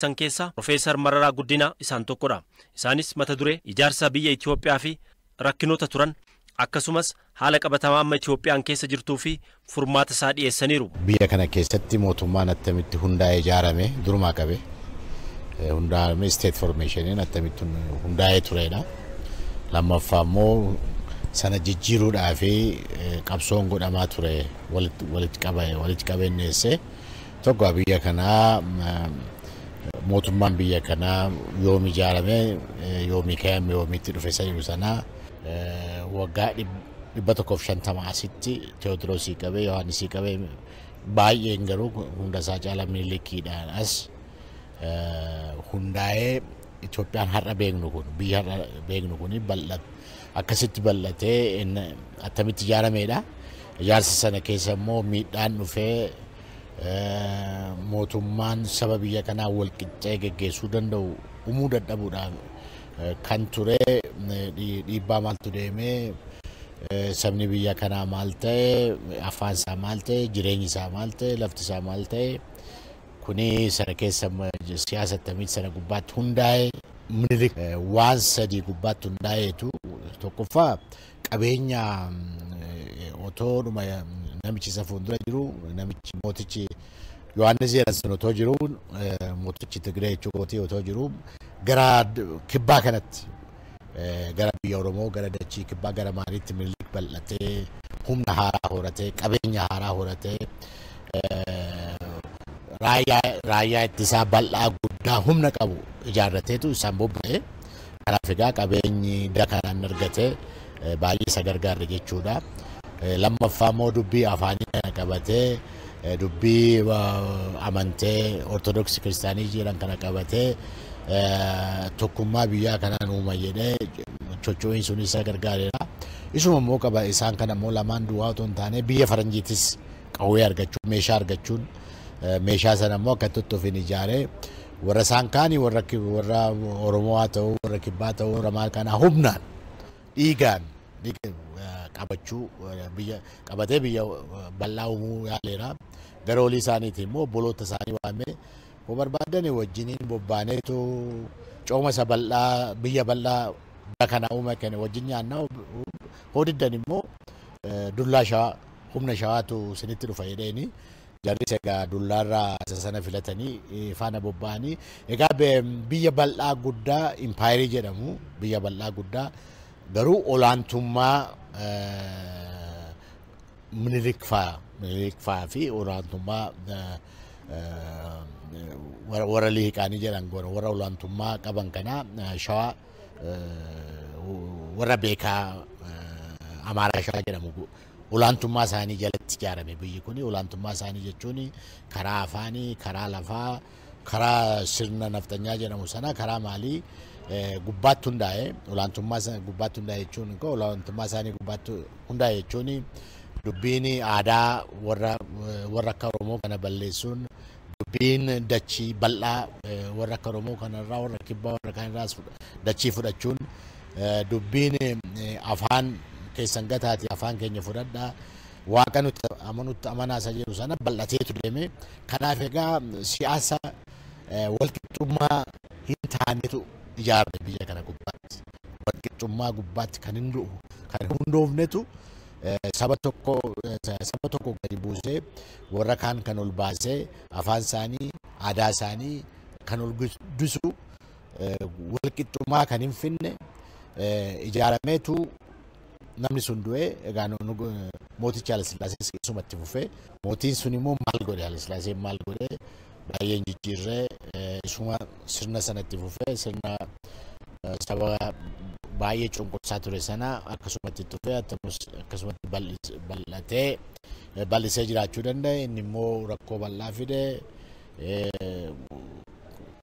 San keessaa Profeesar Mararaa Guddinaa isaan tokkodha. Isaanis mata duree ijaarsa biyya Itoophiyaa fi rakkinoota turan akkasumas haala qabatamaa amma Itoophiyaan keessa jirtuu fi furmaata isaa dhiyeessaniiru. Biyya kana keessatti mootummaan attamitti hundaa'ee ijaarame durumaa qabe hundaa'ame, state formationiin attamitti hundaa'ee turedha. Lammaffaa immoo sana jijjiiruudhaa fi qabsoon godhamaa ture walitti qabeenneesse. Tokko, biyya kanaa mootummaan biyya kanaa yoom ijaarame, yoomii ka'ame, yoomitti dhufe isa jedhu sana, waggaa 150 asitti Teewodiroosii qabee, Yohaannisii qabee, baay'een garuu hunda isaa caala Minilikiidhaan as hundaa'ee. Itoophiyaan har'a beeknu kun, biyya har'a beeknu kun akkasitti bal'atee attamitti ijaaramedha. Ijaarsa sana keessa immoo miidhaan dhufee mootummaan saba biyya kanaa wal qixxee geggeessuu danda'u uumuu dadhabuudhaan kan ture dhiibbaa maaltu deemee, sabni biyya kanaa maal ta'e, afaan isaa maal ta'e, jireenyi isaa maal ta'e, lafti isaa maal ta'e, kuni sana keessa siyaasa attamitti sana gubbaatti hundaa'e? Minilik waan sadii gubbaatti hundaa'eetu. Tokkoffaa, qabeenya otoo dhuma namichi isa fuuldura jiru, namichi mootichi Yohaannis jedhan sun otoo jiru, mootichi Tigree jechuun otoo jiru, gara kibbaa kanatti, gara biyya Oromoo, gara dachii kibbaa, gara maaliitti Minilik bal'atee, humna haaraa horatee, qabeenya haaraa horatee, raayyaa ittisaa bal'aa guddaa humna qabu ijaarrateetu isaan bobba'e. Kanaaf egaa qabeenyi dakanaan argate baay'ee isa gargaarre jechuudha. Lammaffaa immoo dubbii afaanii kana qabatee, dubbii amantee Ortodoksii Kiristaanii jedhan kana qabatee, tokkummaa biyyaa kanaan uuma jedhee socho'iin sun isa gargaareera. Isuma immoo qaba isaan kana immoo lamaan duwwaa otoo hin taane, biyya faranjiitis qawwee argachuun, meeshaa argachuun, meeshaa sana immoo akka itti ofiin ijaaree, warra isaan kaanii, warra Oromoo haa ta'u, warra kibbaa ta'u, warra maal kanaa humnaan dhiigaan qabachuu, biyya qabatee biyya bal'aa uumuu yaaleera. Gara olii isaaniitiin immoo obboloota isaanii waamee, hoo barbaadan wajjiniin bobbaaneetu cooma isa bal'aa biyya bal'aa kana uuma kana wajjin nyaannaa, hoo diddan immoo dullaa Shawaa, humna Shawaatu isinitti dhufa jedheeni. Jarris egaa dullaarraa isa sana filatanii faana bobba'anii, egaa biyya bal'aa guddaa impaayirii jedhamu, biyya bal'aa guddaa garuu olaantummaa Minilik fa'aa fi olaantummaa warra lihiqaanii jedhan, warra olaantummaa qaban kana, Shawaa warra beekaa Amaaraa Shawaa jedhamu, olaantummaa isaanii jalatti ijaarame biyyi kun. Olaantummaa isaanii jechuun karaa afaanii, karaa lafaa, karaa sirna nafxanyaa jedhamu sana, karaa maalii gubbaatti hundaa'e. Olaantummaa gubbaatti hundaa'e jechuun, olaantummaa isaanii gubbaatti hundaa'e jechuun, dubbiin aadaa warra akka Oromoo kana balleessuun, dubbiin dachii bal'aa warra akka Oromoo kanarraa, warra kibbaa, warra kanarraas dachii fudhachuun, dubbiin afaan keessan gataati, afaan keenya fudhadhaa, waaqa nuti amanutti amanaa isa jedhu sana bal'ateetu deeme. Kanaaf egaa siyaasa walqixxummaa hin taanetu ijaarame biyya kana gubbaatti. Walqixxummaa gubbaatti kan hundoofnetu saba tokko gadi buusee, warra kaan kan ol baasee, afaan isaanii, aadaa isaanii kan ol guddisu, walqixxummaa kan hin finne ijaarameetu. Namni sun du'ee, egaa mootichi Haayilasillaasee isumatti fufee. Mootiin sun immoo maal godhe? Haayilasillaaseen maal godhe? Baay'een jijjiirree isuma sirna sanatti fufee, sirna saba baay'ee cunqursaa ture sana akkasumatti itti fufee, akkasumatti bal'atee bal'isee jiraachuu danda'e. Inni immoo rakkoo bal'aa fide,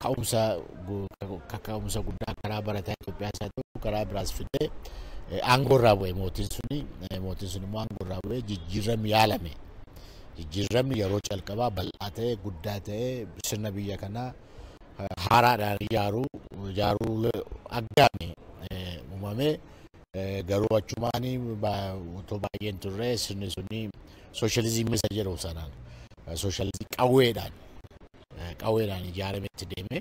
ka'umsa guddaa karaa barataa Itoophiyaa isaa ta'u karaa biraas fide. Aangoo irraa bu'e mootiin suni. Mootiin sun immoo aangoo irraa bu'e. Jijjiiramni yaalame, jijjiiramni yeroo calqabaa bal'aa ta'e, guddaa ta'e, sirna biyya kanaa haaraadhaan ijaaruu aggaame uumame. Garuu achumaan otoo baay'een turre sirni suni sooshaalizimii isa jedhu sanaan, sooshaalizimii qawweedhaan qawweedhaan ijaarametti deeme.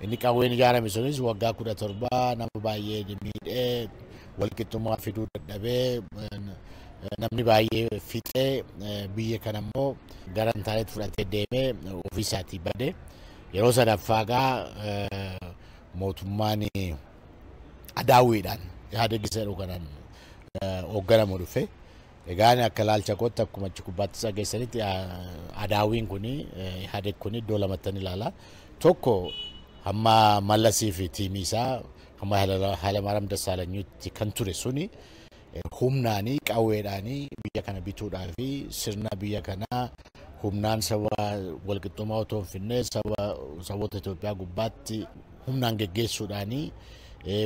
Inni qawween ijaarame sunis waggaa 17 nama baay'ee miidhee, walqixxummaa fiduu dadhabee, namni baay'ee fixee, biyya kana immoo gara hin taanetti fudhatee deemee ofiisaatii bade. Yeroo sadaffaa gaa mootummaan adaawwiidhaan Ihaadeg isa jedhu kanaan hoogganamu dhufe. Egaan akka ilaalcha kootti, akkuma achi gubbaatti isa geessanitti, adaawwiin kuni, Ihaadeg kuni, iddoo lamatti ilaala. Tokko hamma Mallasii fi tiimii isaa hamma Hayilamaariyaam Dassaalanyuutti kan ture suni humnaanii qawweedhaanii biyya kana bituudhaa fi sirna biyya kanaa humnaan saba walqixxummaa otoo hin finne saba saboota Itoophiyaa gubbaatti humnaan geggeessuudhaanii,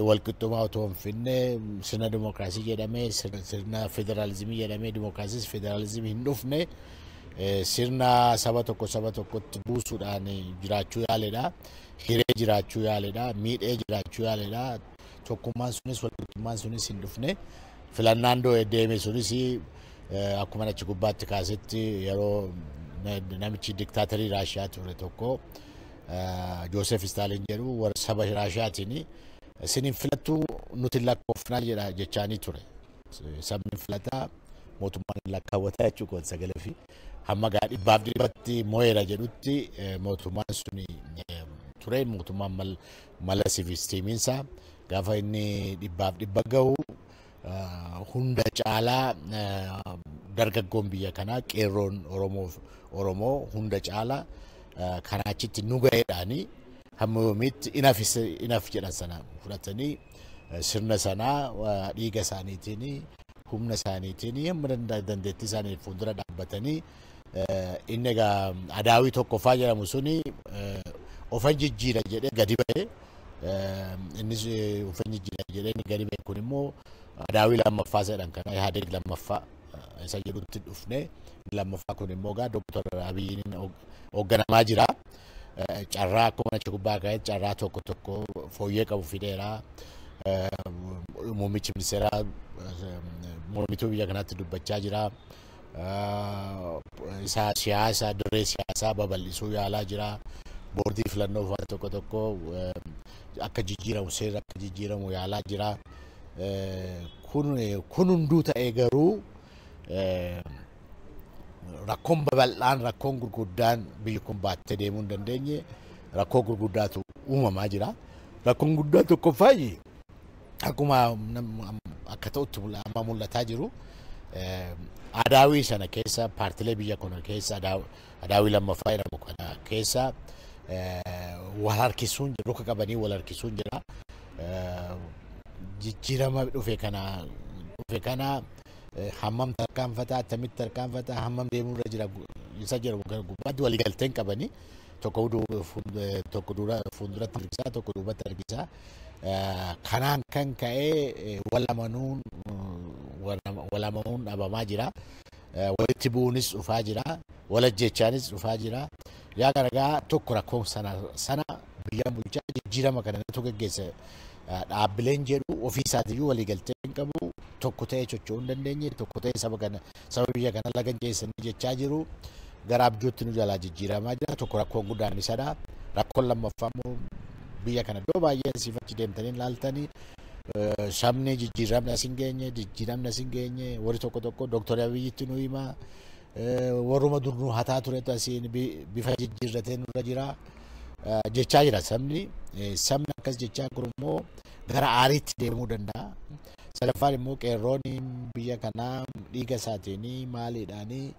walqixxummaa otoo hin finne, sirna dimookiraasii jedhamee, sirna federaalizimii jedhamee, dimookiraasiis federaalizimii hin dhufne, sirna saba tokko saba tokkotti buusuudhaan jiraachuu yaaledha. Hiree jiraachuu yaaledha. Miidhee jiraachuu yaaledha. Tokkummaan sunis walqixxummaan sunis hin dhufne. Filannaan deeme sunis akkuma achi gubbaatti kaasetti, yeroo namichi diktaatarii Raashiyaa ture tokko Joosef Staalin jedhu warra saba Raashiyaatiin "Isin filattuu, nuti lakkoofnaa" jedha jechaanii ture. Sabni filataa, mootummaan lakkaawwataa jechuu kun sagalee fi hamma gaa dhibbaaf dhibbatti mo'eera jedhutti mootummaan suni ture. Mootummaan Mallasii fi tiimiinsaa gaafa inni dhibbaaf dhibba gahu, hunda caalaa dargaggoon biyya kanaa, qeerroon Oromoo hunda caalaa kanaa achitti nu ga'eedhaanii hamma yoomiitti "Enough" jedhan sana fudhatanii sirna sanaa dhiiga isaaniitiin, humna isaaniitiin, hamma dandeettii isaanii fuuldura dhaabbatanii, inni egaa adaawii tokkoffaa jedhamu suni ofan jijjiira jedhee gadi ba'e. Innis ofan jijjiira jedhee inni gadi ba'e kun immoo adaawii lammaffaa jedhan kana, Ihaadeg lammaffaa isa jedhutti dhufne. Lammaffaa kun immoo egaa Dooktar Abiyyiin hoogganamaa jira. Carraa akkuma achi gubbaa ka'e carraa tokko tokko fooyyee qabu fideera. Muummichi ministeeraa mormituu biyya kanaatti dubbachaa jira. Isa siyaasa, dirree siyaasaa babal'isuu yaalaa jira. Boordii filannoo waan tokko tokko akka jijjiiramu, seera akka jijjiiramu yaalaa jira. Kun hunduu ta'ee garuu rakkoon babal'aan, rakkoon gurguddaan biyyi kun baattee deemuu hin dandeenye, rakkoo gurguddaatu uumamaa jira. Rakkoon guddaa tokkoffaa akkuma akka ta'utti amma mul'ataa jiru, adaawii sana keessa, paartilee biyya kana keessa adaawii lammaffaa jedhamu kana keessa wal harkisuun, luka qabanii wal harkisuun jira. Jijjiirama dhufe kana hammam tarkaanfataa, attamitti tarkaanfataa, hammam deemuu irra jira isa jedhamu gubbaatti waliigalteen qabanii tokko tokko dura fuulduratti harkisaa, tokko duubatti harkisaa. Kanaan kan ka'e wal amanuun dhabamaa jira. Walitti bu'uunis dhufaa jira. Wal ajjechaanis dhufaa jira. Yaa garagaa tokko rakkoon sana biyyaan bulchaa jijjiirama kana natu geggeessa dhaabbileen jedhu ofii isaatiiyyuu waliigaltee hin qabu. Tokko ta'ee socho'uu hin dandeenye, tokko ta'ee saba kana, saba biyya kana lagan ceessanii jechaa jiru. Gara abjuutti nu jalaa jijjiiramaa jira. Tokko rakkoon guddaan isadha. Rakkoon lammaffaa immoo biyya kana iddoo baay'ee asiif achi deemtanii ilaaltanii sabni jijjiiramni as hin geenye, jijjiiramni as hin geenye. Warri tokko tokko Dooktar Abiyyitti nu hima, warruma dur nu hataa turetu asiin bifa jijjiirratee nurra jira jechaa jira sabni. Sabni akkas jechaa jiru immoo gara aariitti deemuu danda'a. Sadaffaan immoo qeerroon biyya kanaa dhiiga isaatiin maaliidhaanii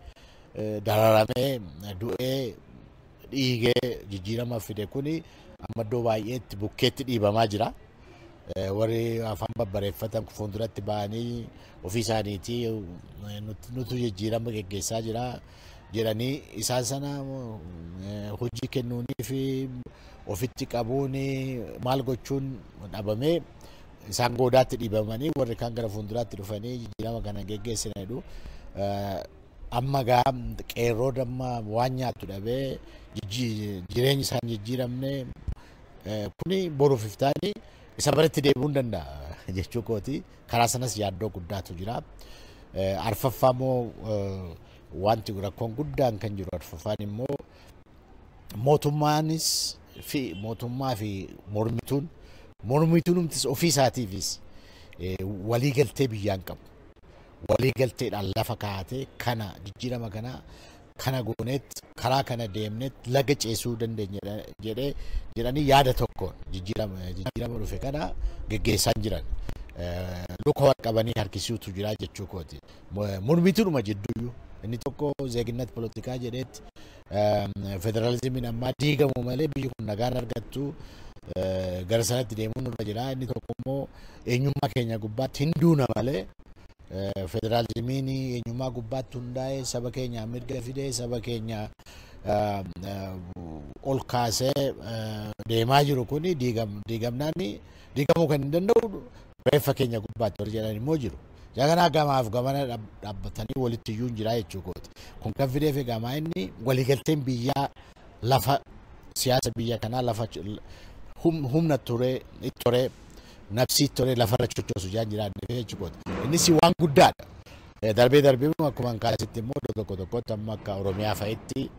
dararamee, du'ee, dhiigee jijjiirama fide kuni amma iddoo baay'eetti bukkeetti dhiibamaa jira. Warri afaan babbareeffatan fuulduratti ba'anii ofii isaaniitii nutu jijjiirama geggeessaa jira jedhanii isaan sana hojii kennuunii fi ofitti qabuun maal gochuun dhabamee isaan goodaatti dhiibamanii warri kaan gara fuulduraatti dhufanii jijjiirama kana geggeessina jedhu. Amma gaa qeerroo damma waan nyaattu dhabee, jireenyi isaan jijjiiramne kuni boruuf iftaanii isa baratti deebi'uu hin danda'a jechuu kooti. Karaa sanas yaaddoo guddaatu jira. Arfaffaa immoo wanti rakkoon guddaan kan jiru arfaffaan immoo Mootummaanis fi mootummaa fi mormituunumtis ofii isaatiifis waliigaltee biyyaan qabu. Waliigalteedhaan lafa kaa'atee kana jijjiirama kana goonetti karaa kana deemnetti laga ceesuu dandeenya jedhanii yaada tokkoon jijjiirama dhufe kana geggeessaa jiran. Luka wal qabanii harkisuutu jira jechuu kooti. Mormituudhuma jidduuyyuu inni tokko zeeginnat polotikaa jedheetti federaalizimiin ammaa diigamu malee biyyi kun nagaan argattu gara sanatti deemuun nurra jira. Inni tokko immoo eenyummaa keenya gubbaatti hin duuna malee federaalizimiin eenyummaa gubbaatti hundaa'ee saba keenya mirga fidee saba keenya ol kaasee deemaa jiru kun diigamnaan diigamuu kan hin danda'u reeffa keenya gubbaatti warri jedhan immoo jiru. Jaganaa gamaaf gamana dhaabbatanii walitti iyyuu hin jiraa jechuu kooti. Kun kan fideef egaa inni waliigalteen biyyaa lafa siyaasa biyya kanaa lafa humna turee turee nafsii turee lafarra sochoosu jaan jiraanne jechuu kooti. Innis waan guddaadha. Darbee darbee akkuma kaasitti immoo iddoo tokko tokkotti amma akka Oromiyaa fa'itti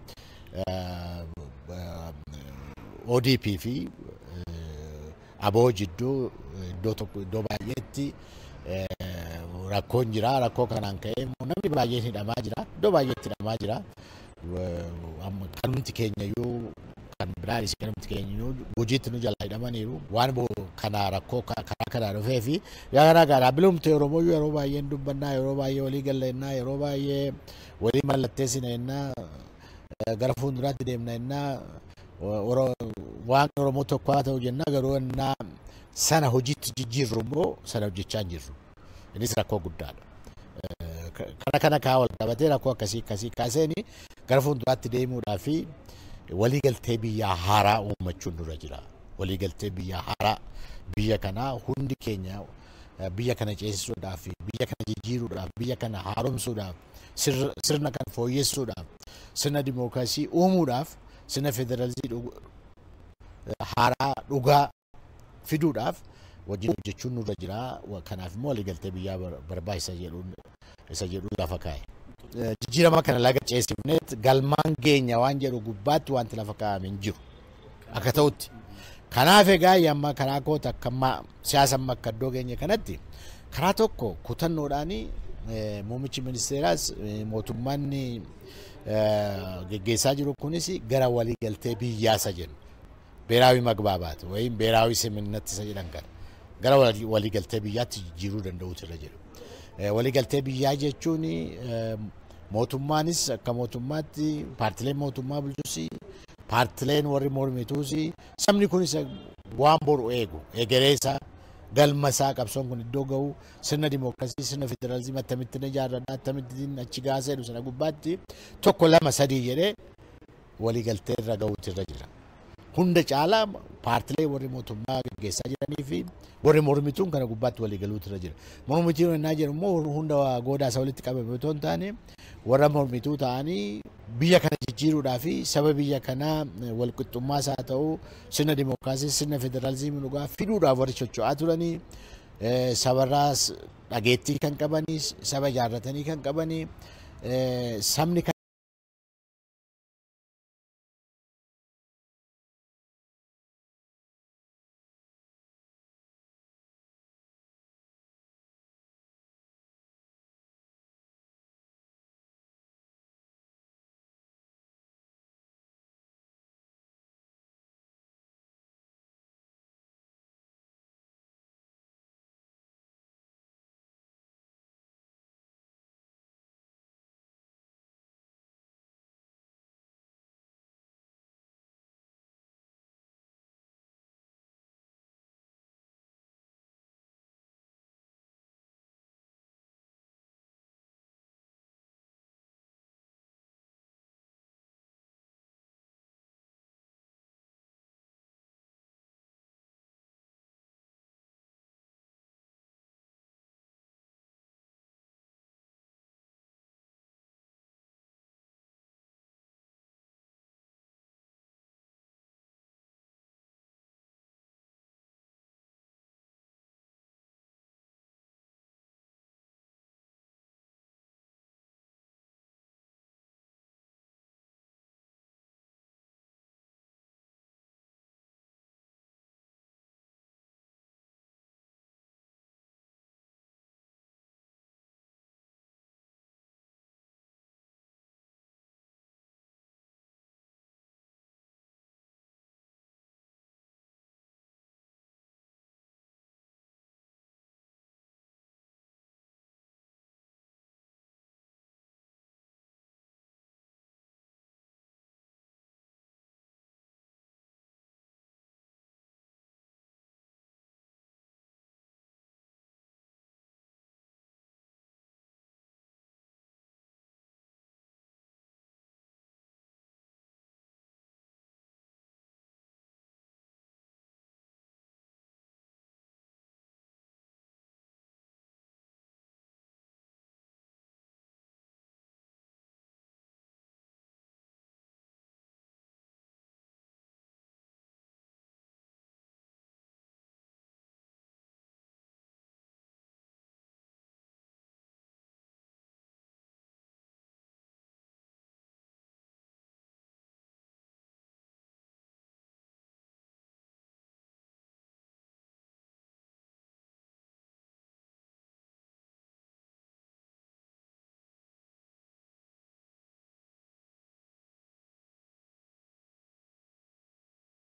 ODP fi ABO jidduu iddoo tokko iddoo baay'eetti rakkoon jira. Rakkoo kanaan ka'ee namni baay'een hidhamaa jira. Iddoo baay'eetti hidhamaa jira. Kanumti keenyayyuu kan biraa kanumti keenyayyuu hojiitti nu jalaa hidhamaniiru. Waan kana rakkoo karaa kanaa dhufee fi garaa garaa bilumte Oromoo yeroo baay'een dubbannaa, yeroo baay'ee walii gallannaa, yeroo baay'ee walii mallatteessinaa, gara fuulduraatti deemnaa, waan Oromoo tokko haa ta'u jennaa, garuu innaa sana hojiitti jijjiirru immoo sana hojjechaa hin jirru. Innis rakkoo guddaadha. Kana kaa wal qabatee rakkoo akkasii kaaseen gara fuulduraatti deemuudhaa fi waliigaltee biyyaa haaraa uummachuun nurra jira. Waliigaltee biyyaa haaraa biyya kanaa hundi keenya biyya kana ceesisuudhaaf, biyya kana jijjiiruudhaaf, biyya kana haaromsuudhaaf, sirna kan fooyyessuudhaaf, sirna dimookiraasii uumuudhaaf, sirna federaalizimii haaraa dhugaa fiduudhaaf wajjin hojjechuun nurra jira. Kanaaf immoo waliigaltee biyyaa barbaachisa isa jedhuun lafa kaa'e. Jijjiirama kana laga ceesifneet galmaan geenya waan jedhu gubbaatti wanti lafa kaa'ame hin jiru. Akka ta'utti. Kanaaf egaa amma karaa koota akka siyaasa amma akka iddoo geenye kanatti karaa tokko kutannoodhaan muummichi ministeeraas mootummaan geggeessaa jiru kunis gara waliigaltee biyyaa isa jennu. Beeraawi magbaabaat wayin beeraawi siminnatti isa jedhan kana gara waliigaltee biyyaatti jijjiiruu danda'uutu irra jiru. Waliigaltee biyyaa jechuun mootummaanis akka mootummaatti paartileen mootummaa bulchus, paartileen warri mormituus, sabni kunis waan boru eegu egeree isaa galma isaa qabsoon kun iddoo ga'u sirna dimookiraasii sirna federaalizimii akkamittiin ijaarradha akkamittiin achi gaasa jedhu sana gubbaatti 1 2 3 jedhee waliigaltee irra ga'uutu irra jira. Hunda caalaa paartilee warri mootummaa gaggeessaa jiranii fi warri mormituun kana gubbaatti waliigaluutu irra jira. Mormituun innaa jedhu immoo hunda goodaa isa walitti qabame otoo hin taane warra mormituu ta'anii biyya kana jijjiiruudhaa fi saba biyya kanaa walqixxummaas haa ta'u sirna dimookiraasii sirna federaalizimii dhugaa fiduudhaaf warri socho'aa turanii sabarraas dhageettii kan qabanii saba ijaarratanii kan qabanii sabni